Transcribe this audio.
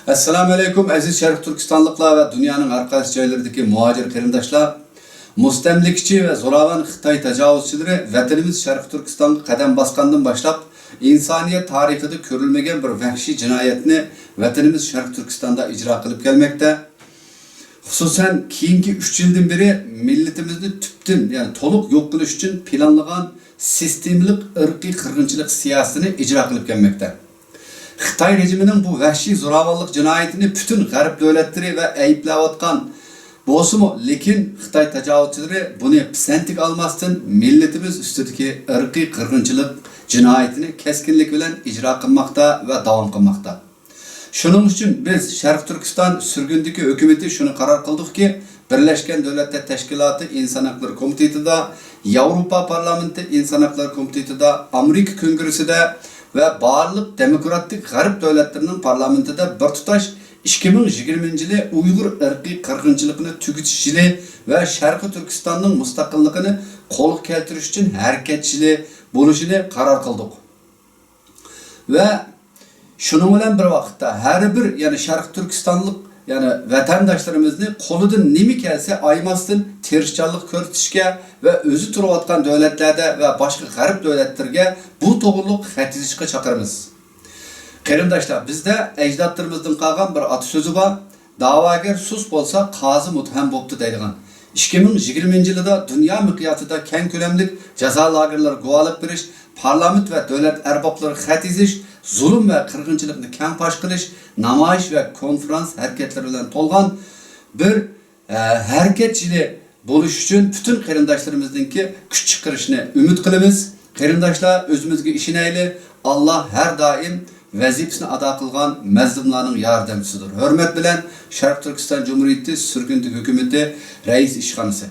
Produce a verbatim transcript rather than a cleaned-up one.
ئەسسالامۇ ئەلەيكۇم، ئەزىز شەرقىي تۈركىستانلىقلار ۋە دۇنيانىڭ ھەر قايسى جايلىرىدىكى مۇھاجىر قېرىنداشلار! مۇستەملىكىچى ۋە زوراۋان خىتاي تاجاۋۇزچىلىرى ۋەتىنىمىز شەرقىي تۈركىستانغا قەدەم باسقاندىن باشلاپ، ئىنسانىيەت تارىخىدا كۆرۈلمىگەن بىر ۋەھشىي جىنايەتنى ۋەتىنىمىز شەرقىي تۈركىستاندا ئىجرا قىلىپ كەلمەكتە. خۇسۇسەن، كېيىنكى ئۈچ يىلدىن بېرى مىللىتىمىزنى تۈپتىن، يەنى تولۇق يوق قىلىش ئۈچۈن پىلانلىغان سىستېمىلىق ئىرقىي قىرغىنچىلىق سىياسىتىنى ئىجرا قىلىپ كەلمەكتە. خىتاي رېجىمىنىڭ بۇ ۋەھشىي زوراۋانلىق جىنايىتىنى پۈتۈن غەرب دۆلەتلىرى ۋە ئەيىبلەۋاتقان بولسىمۇ، لېكىن خىتاي تاجاۋۇزچىلىرى بۇنى پىسەنتكە ئالماستىن، مىللىتىمىز ئۈستىدىكى ئىرقىي قىرغىنچىلىق جىنايىتىنى كەسكىنلىك بىلەن ئىجرا قىلماقتا ۋە داۋام قىلماقتا. شۇنىڭ ئۈچۈن بىز شەرقىي تۈركىستان سۈرگۈندىكى ھۆكۈمىتى شۇنى قارار قىلدۇقكى، بىرلەشكەن دۆلەتلەر تەشكىلاتى ئىنسان ھەقلىرى كومىتېتىدا، ياۋروپا پارلامېنتى ئىنسان ھەقلىرى كومىتېتىدا، ئامېرىكا كونگرېسسىدا ۋە بارلىق دېموكراتىك غەرب دۆلەتلىرىنىڭ پارلامېنتىدا بىر تۇتاش ئىككى مىڭ يىگىرمىنچى يىلى ئۇيغۇر ئىرقىي قىرغىنچىلىقىنى تۈگىتىش يىلى ۋە شەرقىي تۈركىستاننىڭ مۇستەقىللىقىنى قولغا كەلتۈرۈش ئۈچۈن ھەرىكەت يىلى بولۇشىنى قارار قىلدۇق. ۋە شۇنىڭ بىلەن بىر ۋاقىتتا، ھەر بىر، يەنى شەرقىي تۈركىستانلىق، يەنى ۋەتەنداشلىرىمىزنى قولىدىن نېمە كەلسە ئايىماستىن تىرىشچانلىق كۆرسىتىشكە ۋە ئۆزى تۇرۇۋاتقان دۆلەتلەردە ۋە باشقا غەرب دۆلەتلىرىگە بۇ توغرۇلۇق خەت يېزىشقا چاقىرىمىز. قېرىنداشلار، بىزدە ئەجدادلىرىمىزدىن قالغان بىر ئاتا سۆزى بار، «داۋاگەر سۇس بولسا، قازى مۇتتەھەم بوپتۇ» دەيدىغان. ئىككى مىڭ يىگىرمىنچى يىلىدا دۇنيا مىقياسىدا كەڭ كۆلەملىك جازا لاگېرلىرى گۇۋاھلىق بېرىش، پارلامېنت ۋە دۆلەت ئەربابلىرى خەت يېزىش، زۇلۇم ۋە قىرغىنچىلىقنى كەڭ پاش قىلىش، نامايىش ۋە كونفېرانس ھەرىكەتلىرى بىلەن تولغان بىر، ئە، ھەرىكەت يىلى بولۇش ئۈچۈن پۈتۈن قېرىنداشلىرىمىزنىڭكى كۈچ چىقىرىشىنى ئۈمىد قىلىمىز. قېرىنداشلار، ئۆزىمىزگە ئىشىنەيلى، ئاللا ھەر دائىم ۋەزىپىسىنى ئادا قىلغان مەزلۇملارنىڭ ياردەمچىسىدۇر. ھۆرمەت بىلەن، شەرقىي تۈركىستان جۇمھۇرىيىتى سۈرگۈندە ھۆكۈمىتى رەئىس ئىشخانىسى.